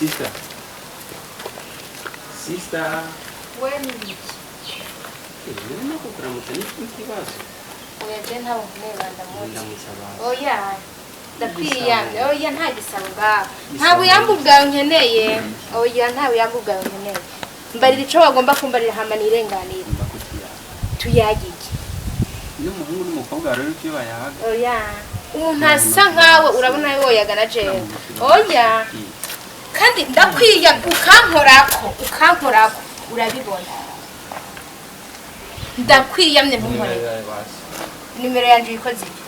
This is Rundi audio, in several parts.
Sister. Sister. We n'ibiki? None kukuramutsa ni ikibazo? Oya, je ntabwo nkeneye bandamutse. Ndamutsa abantu. Oya, ndakwiyamye. Oya, nta gisabo ngaho, nta buyambu bwawe nkeneye. Oya, nta buyambu bwawe nkeneye. Mbarira ico wagomba kumbarira hama nirenganire. Mba kutuyaga. Tuyagike? Iyo umuhungu n'umukobwa rero ibyo bayaga. Oya, umuntu asa nkawe urabona woyaga na jewe? Oya, kandi ndakwiyamye, ukankorako, ukankorako urabibona. Ndakwiyamye, ntunkoreko. Nimero yanje uyikoze iki?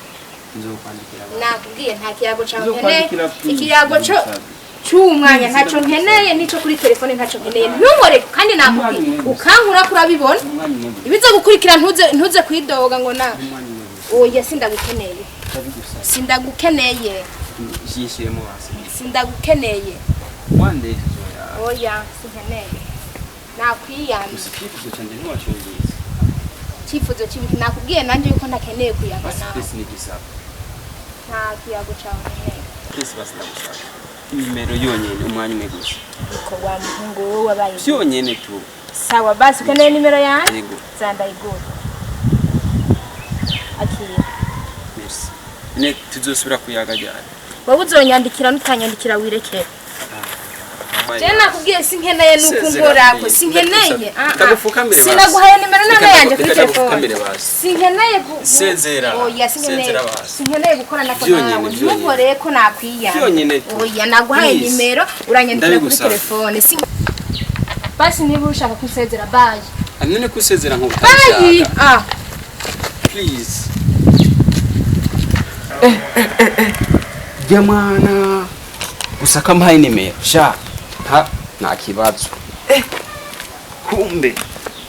Nzokwandikira. Nakubwiye, nta kiyago cawe nkeneye. Nzokwandikira, please. Ikiyago co c'uwu mwanya ntaco nkeneye, n'ico kuri telefone ntaco nkeneye. Ntunkoreko kandi nakubwiye, ukankorako urabibona. Umwanya umwe gusa. Ibiza gukurikira, ntuze ntuze kwidoga ngo na Umwanya umwe gusa. Oya, sindagukeneye. Ndabigusaba. Sindagukeneye. Yishyiremo hasi. Sindagukeneye. One day tuzoyaga. Oya, sinkeneye, nakwiyamye. Gusa icyifuzo cyanjye ntiwacyumvise. Icyifuzo kibi? Nakubwiye nanjye yuko ntakeneye kuyaga Basi nawe. please, ni igisabo. Nta kiyago cawe nkeneye. Please, basi ndagusaba. Nimero yonyine, umwanya umwe gusa. Uko wa muhungu wowe wabaye? Byonyine tu. Sawa basi, ukeneye nimero yanjye? Yego. Zandayigura, akira. Merci. Ne tuzosubira kuyaga ryari? Wowe uzonyandikira, nutanyandikira wirekere. Je nakubwiye sinkeneye nuko Sezera, nkorako. please. Sinkeneye. Ah, ah. Ndagufukamire basi. Sinaguhaye nimero none Reka yanje kuri reka telefone. ndagufukamire basi. Sinkeneye Sezera. Oya, sinkeneye. Sezera basi. Sinkeneye gukorana ko Byonyine, nawe. byonyine. Ntukoreye ko nakwiyama. Byonyine tu. Oya, naguhaye Please. nimero, uranyandikira kuri Ndabigusaba. telefone. Basi niba ushaka kunsezera, bye. None kusezera nko Bye. utabishaka. Ah. Please. Jya mwana. Gusa kampaye nimero. Sha. Nta nta kibazo. Kumbe.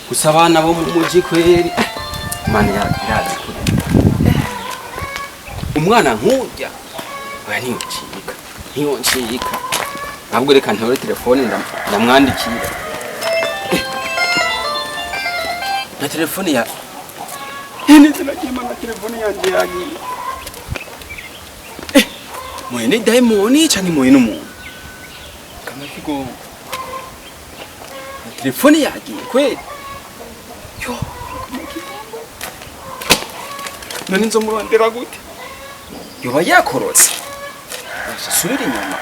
Gusa abana bo mu muji kweri. Imana irazi kure. Umwana nkurya. Oya, ntiyoncika. Ntiyoncika. Ntabwo, reka ntore telefone ndamwandikira. Na telefone ya neza nagiye, na telefone yanjye yagiye. Muye ni dayimoni canke muye n'umuntu? Kama kigongo. Na telefone yagiye kweli. Yo, kama kigongo. None nzomurondera gute? Yoba yakorotse. Basha subira inyuma.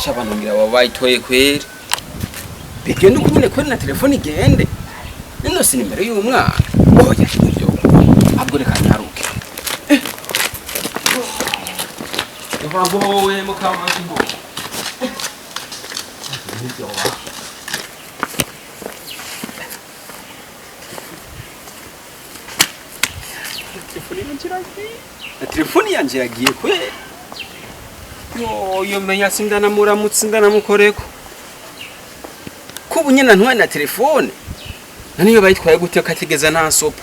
Sha, abantu ngira baba bayitoye kweli. Bigenda uko nyene kweli, na telefone igende. Nino si nimero y'umwana. Oya, nibyo. Ahubwo reka nyaruke. Yabagowe mukama kigo. Nibyo wa. Telefone yanje iragiye. Na telefone yanje iragiye kweli. Yo, yo menya sindanamuramutse, ndanamukoreko. Kubu nyene ntwaye na telefone. None iyo bayitwaye gute katigeza ntasopa?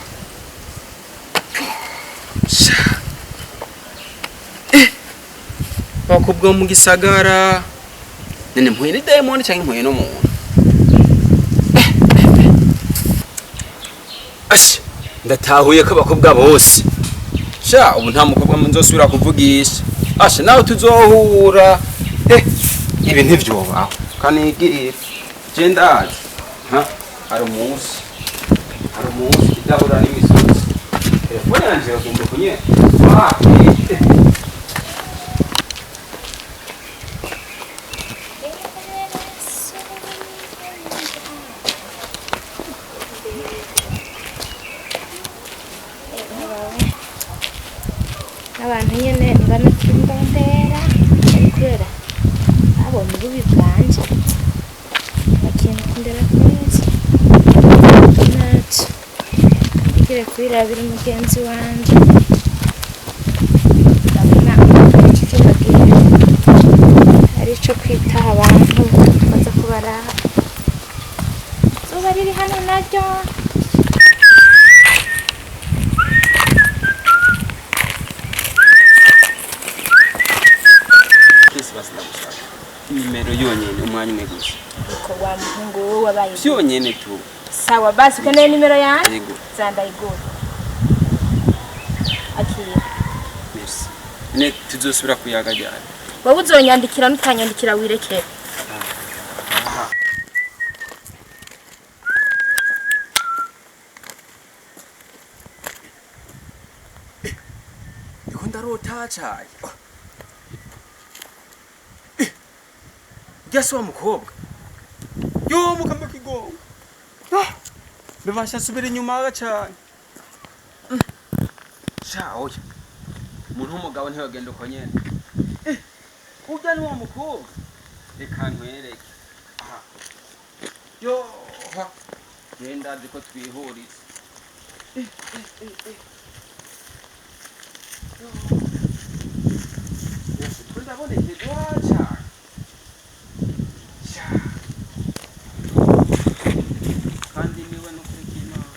Sha. Abakobwa bo mu gisagara. None mpuye ni Diamond canke mpuye n'umuntu? Asha, ndatahuye ko abakobwa bose. Sha, ubu nta mukobwa nzosubira kuvugisha. Asha, nawe tuzohura. Ibi ntivyobaho. Kanigire. Je ndazi. Ha? Hari umunsi. Hari umunsi idahura n'imisozi. Telefone yanje yagomba kunye. Ah, eh. Abantu nyene ntibanakimbondera kubera babonye ububi bwanje, bakinkundira neza. Naco nigire kwirabira umugenzi wanje, ndabona iki cyumba gihe ari ico kwitaha abantu baza kubaraba. Izuba riri hano naryo. Please, basi ndagusaba. Nimero yonyene, umwanya umwe gusa. Uko wa muhungu wowe wabaye? Vyonyene tu. Sawa basi, ukeneye nimero yanje? Yego. Zandayigura, akira. Merci. Ne tuzosubira kuyaga ryari? Wowe uzonyandikira nutanyandikira wirekere. Ndiko ndarota caye. Urya si wa mukobwa? Yo mukama kigongo. Bibasha nsubira inyuma cane. Sha oya. Umuntu w'umugabo ntiyogenda uko nyene. Urya ni wa mukobwa? Reka nkwereke. Aha. Yo ha. Genda ndazi ko twihuriza. Ndabonekerwa cane. Sha. Kandi niwe nukuri k'Imana.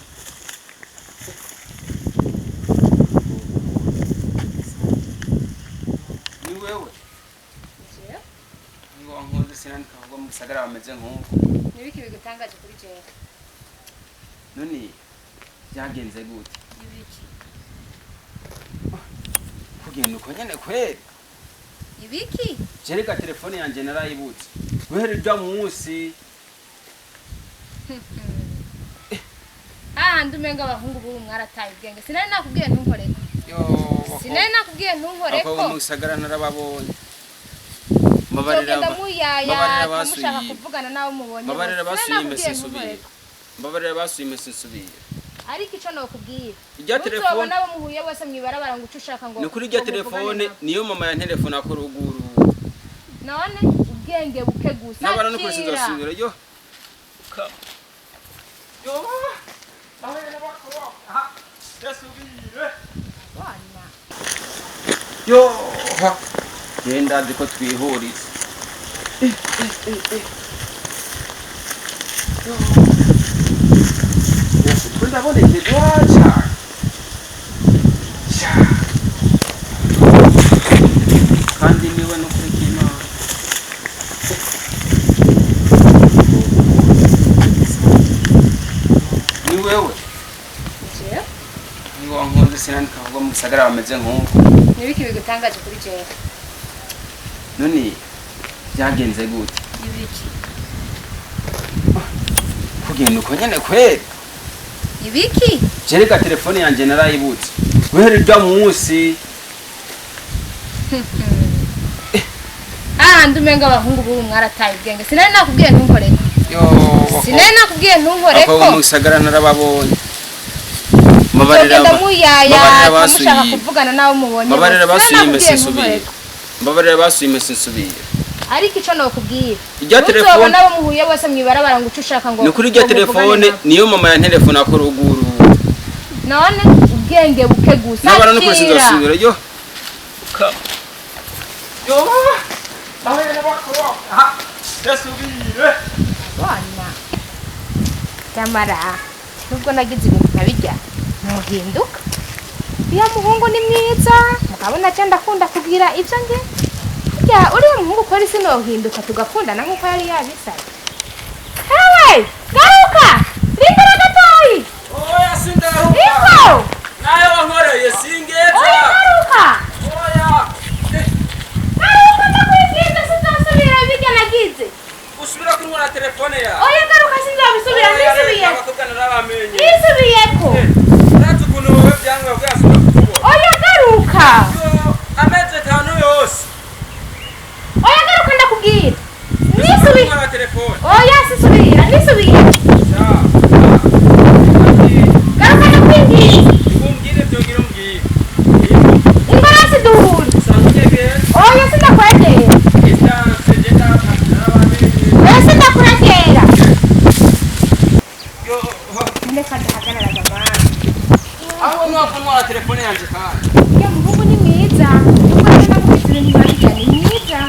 Ni wewe. Ngo nkunze sinandika kuko mu gisagara bameze nk'uko. Nibiki bigutangaje kuri jewe? None byagenze gute? Ibiki? Kugenda uko nyene kweri? Ibiki? Jereka telefone yanje narayibutse. Guhera urya munsi. Hahandi umenga abahungu b'ubu mwarataye ubwenge. Sinari nakubwiye ntunkoreko. Yo. Sinari nakubwiye ntunkoreko. Abakobwa mu gisagara narababonye. Mbabarira Muzogenda muyaya, mbabarira mushaka basuye. kuvugana nawe mubonye. Mbabarira bose. basuye Sinari nakubwiye imese nsubire. ntunkoreko. Mbabarira basuye imese nsubire. Ariko ico nokubwira. Irya telefone Uzobona abo muhuye bose mwibarabara ngo uce ushaka ngo ni kuri irya ngo muvugane telefone nabo. niyo mama ya telefone akora uguru. None ubwenge buke gusa. Nabara no kuri Akira. sinzosubira yo. Ka. Yo. Mbabarira bakobwa. Aha. Yasubire. Bana. Yo. Ha. Genda ndazi ko twihuriza. Yo. Ndabonekerwa cane. Sha. Kandi niwe nukuri k'Imana. Ni wewe. Jewe? Ngo nkunze sinandika kuko mu gisagara bameze nk'uko. Nibiki bigutangaje kuri jewe? None byagenze gute? Ibiki? Kugenda uko nyene kweri? Ibiki? Jereka telefone yanje narayibutse. Guhera urya munsi. Hahandi umenga abahungu b'ubu mwarataye ubwenge. Sinari nakubwiye ntunkoreko. Yo. Sinari nakubwiye ntunkoreko. Abakobwa mu gisagara narababonye. Mbabarira Muzogenda muyaya, mbabarira mushaka basuye. kuvugana nawe mubonye. Mbabarira bose. basuye Sinari imese nakubwiye nsubire. ntunkoreko. Mbabarira basuye imese nsubire. Ariko ico nokubwira. Irya telefone Uzobona abo muhuye bose mwibarabara ngo uce ushaka ngo ni kuri irya ngo muvugane telefone nabo. niyo mama ya telefone akora uguru. None ubwenge buke gusa. Nabara no kuri Akira. sinzosubira yo. Ka. Yo. Mbabarira bakobwa. Aha. Yasubire. Bana. Nyamara nubwo nagize ibintu nkabirya ntuhinduka. Uriya muhungu ni mwiza, mugabo naje ndakunda kugira ibyo nge. Burya uriya muhungu ukora isi nohinduka tugakundana nk'uko yari yabisabye. Hewe, garuka! Rindira gatoyi! Oya sindaruka. Iko! Nayo wankoreye singeza. Oya garuka! Oya. Garuka ndakwibwiza sinzosubira birya nagize. Usubira kuntwara telefone ya. Oya garuka sinzobisubira nisubiye. Abakobwa narabamenye. Nisubiyeko. Urazi ukuntu wowe byanga bwasubira kukubona. Oya garuka! Yo, amezi 5 yose. Oya garuka ndakubwira. Nisubiye. Kuntwara telefone. Oya sisubira, nisubiye. Sha. Garuka ndakwinginze. Umbwire ibyo ngira umbwire. Ingarasi duhure. Usanga unyegera. Oya sindakwegera. Distance genda narabamenye. Oya sindakuregera. Yo. None kandi hagarara mama. Aho mwakuntwara telefone yanje kandi. Uriya muhungu ni mwiza. Nubwo rero namugize ibintu nkabirya ni mwiza.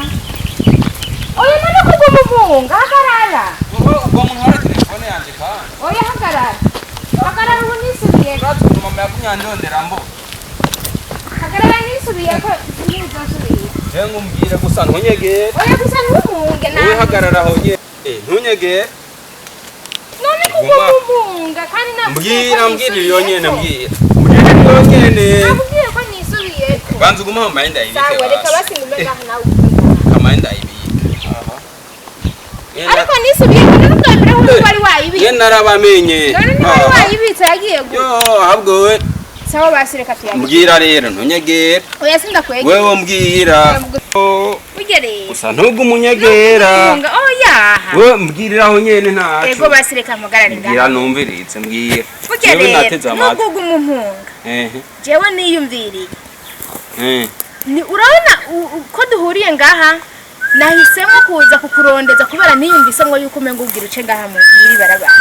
Oya none kuguma umuhunga hagarara. Wowe ubwo muntwara telefone yanje kandi. Oya hagarara. Hagarara ubu nisubiye. Urazi ukuntu mama yakunyandondera mbo. Hagarara nisubiye ko sinzosubira. Jewe ngumbwire gusa ntunyegere. Oya gusa ntumunge Wowe nawe. hagarara aho nye. Ntunyegere. None kuguma umuhunga kandi nakubwiye Mbwira ko mbwira iyo nyene nisubiyeko. mbwira. Mbwira iyo nyene. Nakubwiye ko nisubiyeko. Banza ugume aho mayenda yibike. Sawa reka basi ngume ngaha nawe ugume ngaha. Ariko nisubiye none n'ubwa mbere ho wari wayibitse. Ye narabamenye. None ntiwari wayibitse yagiye gute? Yo, ahubwo we Sawa basi reka tuyage. Mbwira rero ntunyegera. Oya sindakwegera. Wewe mbwira. Burya rero. Gusa ntubwo umunyegera. Oya. Wewe mbwirira aho nyene ntaco. Ego basi reka mpagarare Mbwira ngaha. numviritse mbwira. Burya Jewe rero nateze amatwi. nubwo uguma umpunga. Ehe. Jewe niyumviriye. Eh. Ni urabona ko duhuriye ngaha nahisemo kuza kukurondeza kubera niyumvisemwo yuko umengo ubwira uce ngaha mu iri barabara.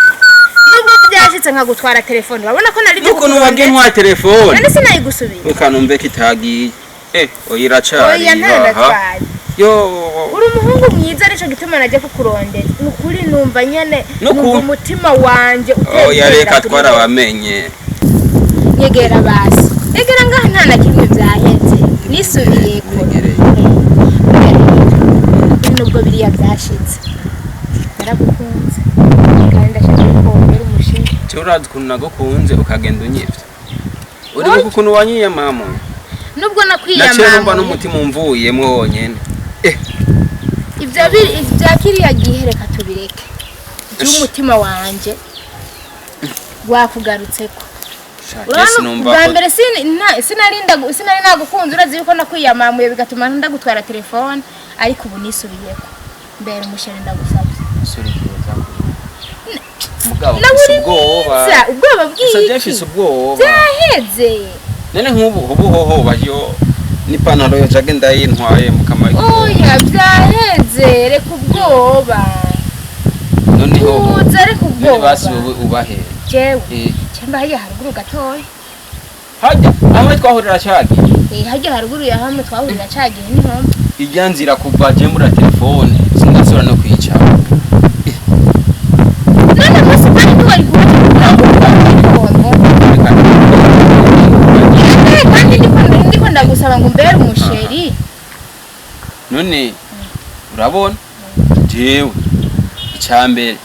Nubwo byashitse nkagutwara telefone urabona ko nari Nuko nuwagiye ntwa telefone. None sinayigusubiza. Reka numve ko itagiye. Eh, oya iracari. Oya ntanatwaye. Yo. Uri umuhungu mwiza nico gituma najya kukurondeza. Ni ukuri numva nyene Nuku- numva umutima wanje utera Oya reka kuri wowe. twarabamenye. Nyegera basi. Egera ngaha nta na kimwe byaheze. Nisubiyeko. Nyegereye. Nubwo biriya byashitse. Naragukunze. Kandi ndashaka ko wombera umushinga. Jewe urazi ukuntu nagukunze ukagenda unyivye. Uribuka ukuntu wanyiyamamo? Nubwo Naciye numva nakwiyamama. n'umutima umvuyemwo wonyene. Ibyo ibya kiriya gihe reka tubireke. By'umutima wanje wakugarutseko. Sha, Urabona, Jesse numva ubwa ko mbere sinari nagukunze urazi yuko nakwiyamamuye bigatuma ndagutwara telefone ariko ubu nisubiyeko. Mbere umusheri ndagusabye. Mugabo Nawe mfise uri ubwoba. mwiza, ubwoba Gusa je bw'iki? mfise ubwoba. Byaheze. None nk'ubu ubu hoho bayo n'ipantaro yo jage ndayintwaye mukamara. Oya byaheze reka ubwoba. None hoho. Tuza reka None ubwoba. basi wowe ubahe. Jewe Eh, cyamba hajya haruguru gatoya. hajya hamwe twahurira cyagiye. Eh hajya haruguru ya hamwe twahurira cagihe ni hombe. Ijya nzira kuva je muri telefone sindasubira no kwicara. None munsi kandi ntiwari kuba Reka Eh, kandi ndiko ndagusaba ngo umbere umusheri. None urabona jewe icyambere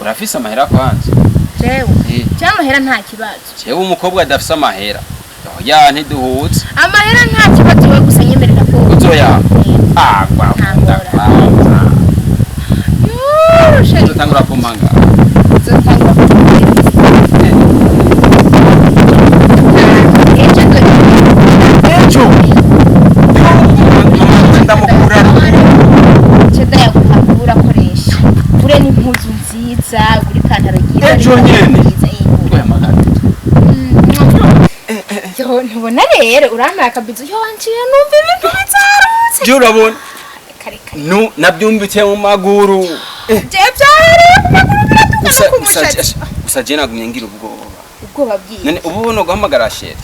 urafise amahera kwanza. Jewe Eh, cyamahera nta kibazo. jewe umukobwa adafise amahera oya ntiduhutse. Amahera nta kibazo we gusa nyemerera ko Uzoya agwa Ntangora. Yoo, sheri. uzotangura kumpanga. Uzotangura kumpanga. Ejo Ejo ndamukura. Cheda yakura akoresha. Ure n'impuzu nziza, ugure ipantaro ryiza. Ejo nyene. nziza, yego. Oya magana. Yo, ntubona rero urampaye akabizu yo wanciye numva ibintu bizarutse. Je urabona Kare kare. nu nabyumvise mu maguru. Je byarariye ku maguru biratuka Gusa no ku gusa mushatsi. gusa je nagumye ngira ubwoba. Ubwoba bwiye. None ubu buno guhamagara sheri.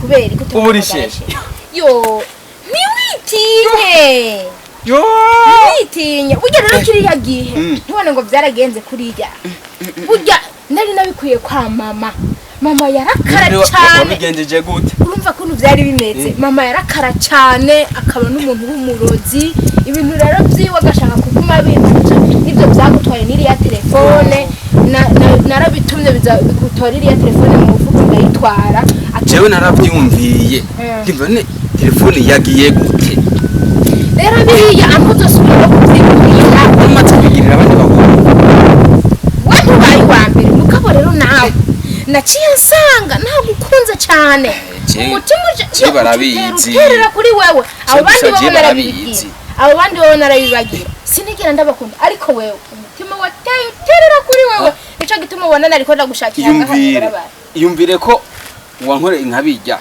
Kubera ko Ubu uri sheri. Yo, ntiwitinye. Yo! Ntiwitinye. Burya rero kiriya gihe Mm. ntubone ngo byaragenze kuriya. Burya nari nabikwiye kwa mama. Mama yarakara cyane. Wabigenjeje gute? Urumva kuntu byari bimeze. Mama yarakara cyane akaba n'umuntu w'umurozi. Ibintu rero byiwe agashaka kuguma bintuza. Nibyo byagutwaye n'iriya telefone. Narabitumye bigutora iriya telefone mu mufuko ndayitwara. Jewe narabyumviye. Mm. Ndumva ne telefone yagiye gute? Rero biriya amuzosubira no kubyibwira. Umaze kubigirira abandi bahungu. We ntubaye uwa mbere mugabo rero nawe naciye nsanga nagukunze cyane. Umutima je barabizi. uterera kuri wewe. Abo Je bandi gusa bo je narabigira. barabizi. Abo bandi bo narabibagira. Sinigera ndabakunda ariko wewe umutima wateye uterera kuri wewe. Nico gituma ubona nariko ndagushakira ngaha Iyumvire. mw'ibarabara. Iyumvire ko wankoreye nkabijya.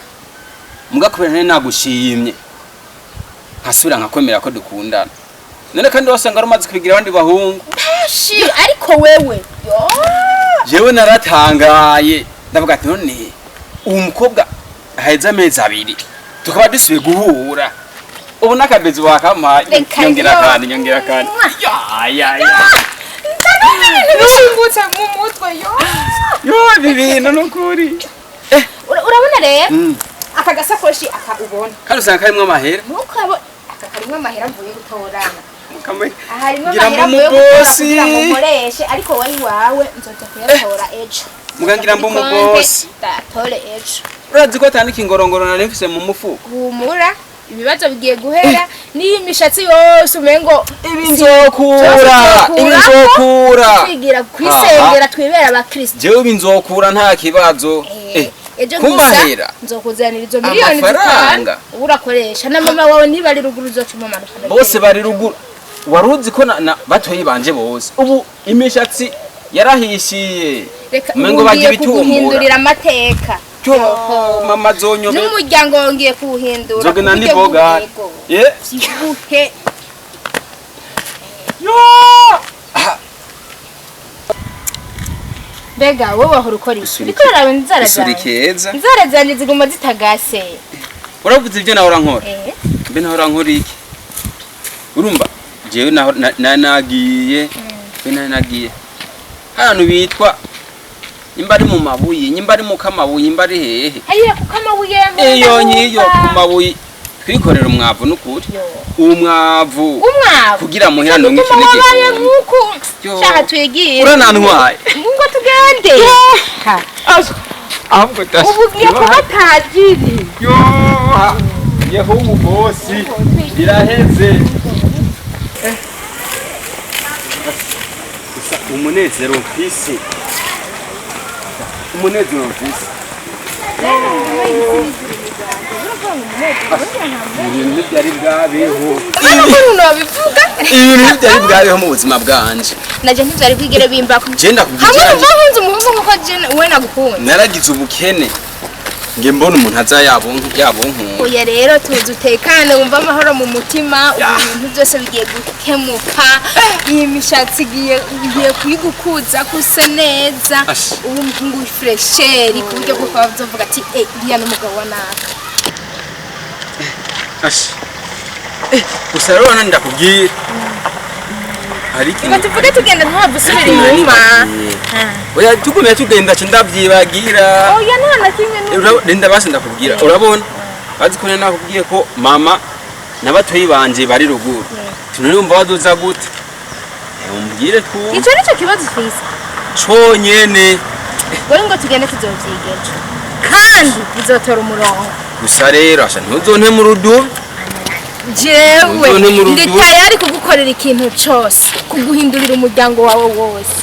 Muga kubera nari nagushimye. Nkasubira nkakwemera ko dukundana. None kandi wasanga ari umaze kubigira abandi bahungu. Shi ariko wewe yo Jewe naratangaye. Ndavuga ati none uwo mukobwa aheze amezi abiri tukaba dusubiye guhura. Ubu n'akabizi wakampaye. Reka Nyongera yo. kandi nyongera kandi. Mwah. Ya ya ya. Ndanumva ibintu bishingutse mu mutwe yo. Yo ibi bintu nukuri. Urabona rero Mm. aka gasakoshi aka ubona. Kandi usanga karimwo amahera. Ntukabo aka karimwo amahera mvuye gutorana. Kamwe. Harimo Ngira amahera mbe mvuye gutora umubosi. kugira ngo nkoreshe ariko wowe iwawe nzoza kuyatora ejo. Muga ngira mbe umubosi. Ndatore ejo. Urazi ko atandika ingorongoro nari mfise mu mufuko. Humura Ibibazo bigiye guhera n'iyi mishatsi yose umengo Ibi nzokura, ibi nzokura. Twigira kwisengera, twibera abakristo. Jewe ibi nzokura, nta kibazo. Ejo gusa Kumahera. nzokuzanira izo miliyoni Amafaranga. 5 ubu urakoresha, na mama wawe ntibari ruguru uzoca umumanukana. Bose bari ruguru. Waruzi ko na batoyi banje bose ubu imishatsi yarahishiye? Reka, Umengo ubu barya ngiye ibitumbura. kuguhindurira amateka. Cyo mama zonyobe. N'umuryango wawe ngiye kuwuhindura Nzogena ku buryo niboga. bw'intego. Ye. Vyibuhe. Yo. Ah, Mbega wowe wahora ukora iki? Uriko uraraba inzara Isuri zanje? keza. Inzara zanje ziguma zitagase. Uravuze ibyo nawe urankora. Eh. Mbe nawe urankora iki? Urumva jewe naho nagiye, mbe nagiye hano bitwa nimba ari mu mabuye, nimba ari mu kamabuye, nimba ari hehe. Hariya kuko amabuye. Iyo nyiyo ku mabuye twikorera umwavu n'ukuri. Yo. Umwavu. Umwavu. Kugira muhira ndonke Gituma ikintu wabaye igihumbi. nk'uku. Yo. Shaka twigire. Uranantwaye. Ngo tugende. Ha. Ahubwo Ubu ugiye kuba tajiri. Yo, yeho ubu bosi biraheze. Gusa umunezero mfise, umunezero mfise, ibintu ntibyari bwabeho. Urabona ukuntu nobivuga? Ibintu ntibyari bwabeho mu buzima bwanje. Naje ntivyari bwigere bimbako. Je ndakubwira, Hamwe ijanje. numva nkunze umuhungu nkuko je we nagukunze. Naragize ubukene, nge mbona umuntu aza yabonkura. Oya rero, tuzi utekane, wumva amahoro mu mutima. Ubu ibintu byose bigiye gukemuka. Iyi mishatsi igiye kuyigukuza kusa neza. Asha. Ubu umuhungu w'ifresheri ku buryo bwo kuba bazovuga ati eh, uriya n'umugabo wa naka. Asha. Gusa rero none ndakubwira hari Ngo ikintu. tuvuge tugenda, ntuhave usubira inyuma. Oya, tugumye tugenda ca ndavyibagira. Oya, nta na kimwe. Rinda basi ndakubwira. Urabona bazi ko nari nakubwiye ko mama na batoyi banje bari ruguru, tunurumva baduza gute? Umbwire twumve. Ico nico kibazo ufise? Conyene. Wowe ngo tugende, tuzovyiga ejo kandi bizotora umurongo. Gusa rero asha ntuzonte mu rudubi. Jewe Uzonte mu ndi rudubi. tayari kugukorera ikintu cose, kuguhindurira umuryango wawe wose.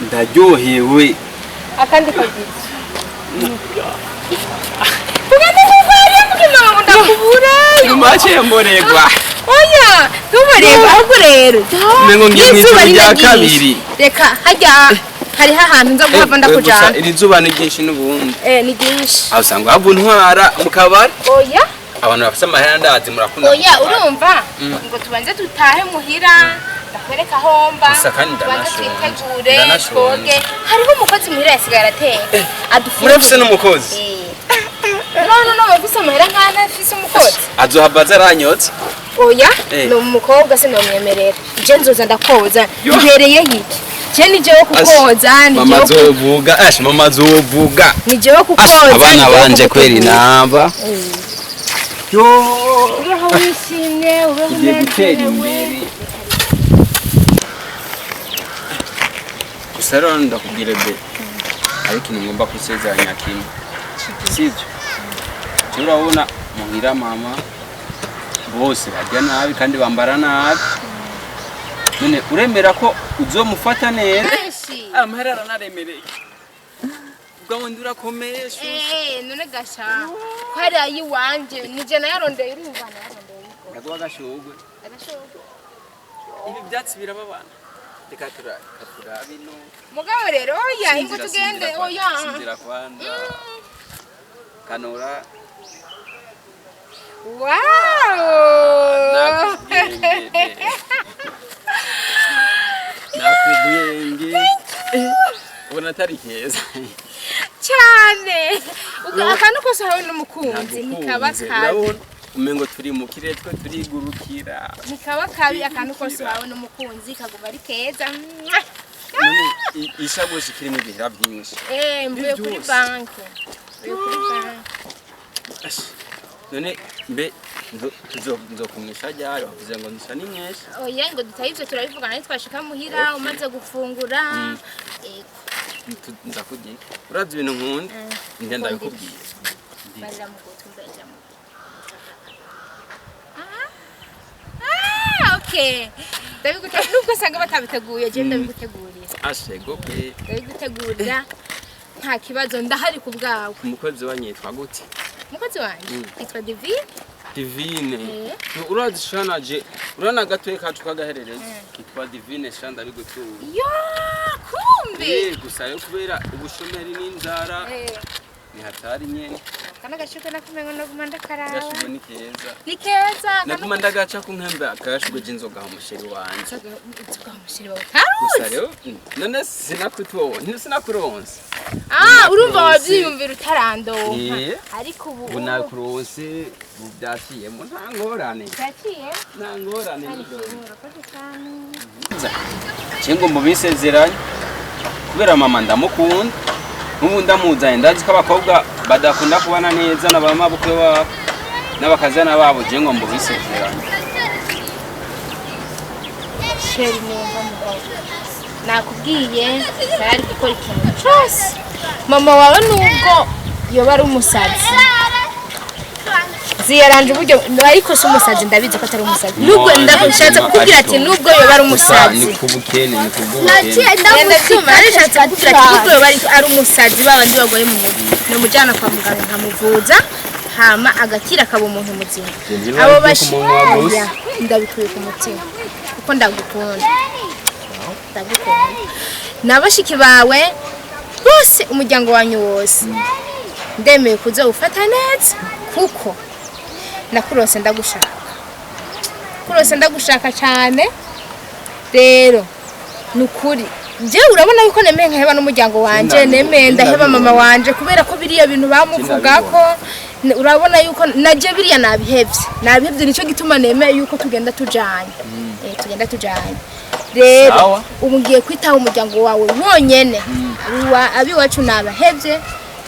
Ndaryohewe. Akandi kagize tugende kukwariya mukimama ngo ndakubura. Make mboregwa. Oya, ntubarebe ahubwo rero. Umengo ngiye N'izuba mw'ijuru rya riraryishe. kabiri. Reka harya hariho ahantu nza guhava Gusa ndakujana. iri zuba ni ryinshi n'ubundi. Eh, ni ryinshi. Aho usanga wava untwara mu kabari. Oya. Abantu bafise amahera ndazi murakunda Oya. mu kabari. Urumva ngo tubanze dutahe muhira, ndakwereka aho mba. Gusa kandi Tubanze ndanashonje. twitegure. Ndanashonje. Twoge, hariho umukozi muhira yasigaye arateka adufungurira. Murafise n'umukozi? Eh. None no mufise amahera nkana afise umukozi? Azohava aza aranyotsa. Oya. Eh. Ni umukobwa, sinomwemerera. Je nzoza ndakoza. Yo. Mbereye iki? Je ni jewe kukoza, ni Mama jewe azovuga, ash mama azovuga. ni jewe Ash, kukoza, abana ni jewe banje kweri kugutegura. naba yo. Ubeho wishimye, ubeho Tugiye gutera unezerewe. imbere. Gusa rero ndakubwira be, ariko ikintu ngomba kusezeranya kimwe, sibyo? Jewe urabona muhira mama bose barya nabi kandi bambara nabi. None uremera ko uzomufata neza? Benshi. Amahera aranaremereye, ubwo ndi urakomeye shu. Eh, none gasha ko hari ayiwanje, nije nayarondeye, urumva nayarondeye. Ndaguha agashurwe. Agashurwe. Ibi byatsi birababana, reka turabe ino. Mugabo rero oya, ingo Sinzira, tugende. sinzira Oya. Sinzira kwanza kanura. Wow. Nakubwiye, nakubwiye, ubona atari keza? Cyane. Akantu kose hawe n'umukunzi ntikaba Nagukunze, kabi. urabona umengo turi mu kirere, twe turigurukira. Ntikaba kabi, akantu kose hawe n'umukunzi kaguma ari keza. Mwah! None ishakoshi kirimo ibihera byinshi. Eh, mvuye kuri Byose. banki, mvuye kuri banki. Ash, none mbe nzokumwisha ryari? Wavuze ngo nsa n'inyesha. Oya, ngo dutaye ivyo turabivugana nitwashika muhira umaze gufungura. Ego. Nza kurya iki? Urazi ibintu nkunda, njya ndabikubwira. Barira mu gutwi, mbarira mu gutwi. Okay, ndabigutegurira nubwo usanga batabiteguye, je ndabigutegurira. Ashego pe. Ndabigutegurira, nta kibazo, ndahari ku bwawe. Umukozi wanyu yitwa gute? Umukozi wanje yitwa Divine. Divine. Eh. Urazi shanaje, urana gatoye kacu kagaherereza kitwa Divine, sha, ndabigutuye. Yo, kumbe. Eh, gusa rero kubera ubushomeri n'inzara ni hatari nyene. Kana gashuka nakumengo naguma ndakaraba. Agashugwe ni keza. Ni keza. Naguma ndagaca ku nkembe akagashugwe j'inzoga umusheri wanje. Inzoga umusheri wawe Gusa utaruzi? rero none sinakutowe, sinakuronse. Ah, urumva wavyiyumvira utarandoka. Eh. Ariko ubu Ubu nakuronse, ubu byaciyemo, nta ngorane. Byaciye. Nta ngorane. Kandi urakoze cyane. Cengo mubisezeranye kubera mama ndamukunda, n'ubu ndamuzanye, ndazi ko abakobwa badakunda kubana neza na ba mabukwe babo n'abakazana babo. Je ngo mubisezeranye. Chéri, numva mugabo nakubwiye ntari gukora ikintu cyose mama wawe, nubwo yoba ari umusazi ziyaranje uburyo, ariko si umusazi, ndabizi ko atari umusazi, nubwo ndashatse kukubwira ati nubwo yoba ari umusazi. Ni kubukene, ni kubw'ubukene. Ndabyumva, narishatse kukubwira ati nubwo yoba ari umusazi, babandi bagore mu mutwe, namujyana kwa muganga nkamuvuza, hama agakira akaba umuntu muzima. Ntibiba Abo byo ku munwa gusa. bashaya ndabikuye ku mutima kuko ndagukunda, ndagukunda na bashiki bawe bose, umuryango wanyu wose, ndemeye kuza ufata neza kuko nakurose ndagushaka, kurose ndagushaka cyane. Rero ni ukuri jewe urabona yuko nemeye nkaheba n'umuryango wanje, nemeye ndaheba mama wanje kubera ko biriya bintu bamuvuga ko urabona yuko naje biriya nabihevye, nabihevye, nicyo gituma nemeye yuko tugenda tujanye. Eh, tugenda tujanye rero. Sawa. Ubu ngiye kwitaho umuryango wawe wonyene. Abiwacu nabahevye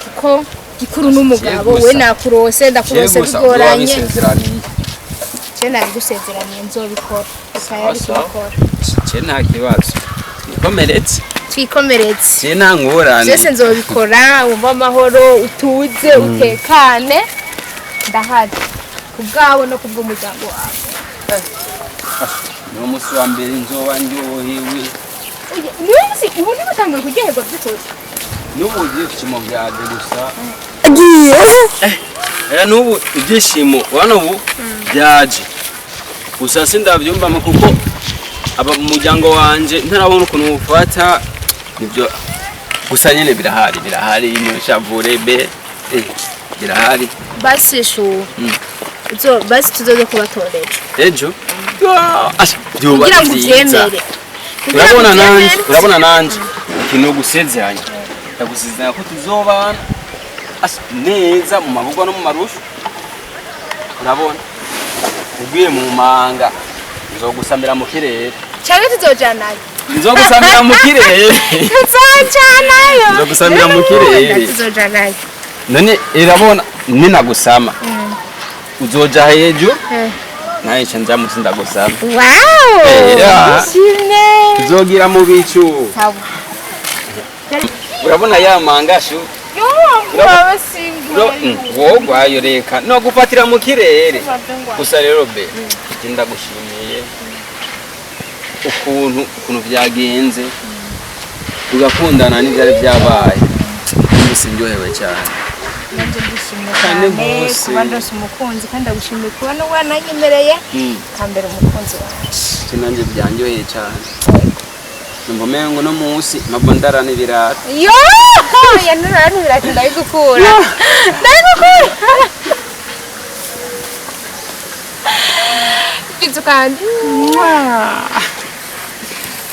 kuko gikuru n'umugabo we nakurose, ndakurose bigoranye. Wabisezeraniye. Je nabigusezeraniye, nzobikora, tayari Sawa. kubikora. Je nta kibazo, nikomeretse. Twikomeretse. Je nta ngorane. Byose nzobikora, wumva amahoro, utuze, utekane, ndahari ku bwawe no ku bw'umuryango wawe. Ni umunsi wa mbere nzoba ndyohewe. Oya, niwe musi ubu ntibutanguye kuryoherwa by'ukuri. N'ubu ibyishimo byaje gusa. Agiye. Era n'ubu ibyishimo urabona ubu byaje gusa, sindabyumvamo kuko aba mu muryango wanje ntarabona ukuntu bufata, nibyo gusa nyine birahari, birahari, nishavure be, birahari. Basi shu basi tuzoze kubatora ejo. Ejo? Ah, asha, vyoba Kugira ngo vyiza. uvyemere. Kugira ngo Urabona nanje, uvyemere. urabona nanje ikintu gusezeranya, ndagusezeranya ko tuzobana, asha, neza mu mabugwa no mu marushu. Urabona ugiye mu manga nzogusamira mu kirere. Canke tuzojanayo. Nzogusamira mu kirere. Tuzojanayo. Nzogusamira mu kirere. Tuzojanayo. None irabona ninagusama uzoja hejuru, naye nca nja musi ndagusama. Wow. Yeah. Ndishimye. Tuzogira mu bicu. Sawa. Urabona ya manga shu. Yo, baba singoye. Wogwayo reka no gufatira mu kirere gusa. Rero be je ndagushimiye ukuntu vyagenze tugakundana n'ivyari vyabaye, ubu ndyohewe cyane. Nanjye ndishimye Cyane cyane gose. kuba ndose umukunzi, kandi ndagushimiye kuba wananyemereye kambera umukunzi wanje. Je nanje byanyoheye cyane, numva umengo no munsi mpava ndarana ibirata. Yo, yanura ibirati, ndabigukura, ndabigukura. Bizu kandi.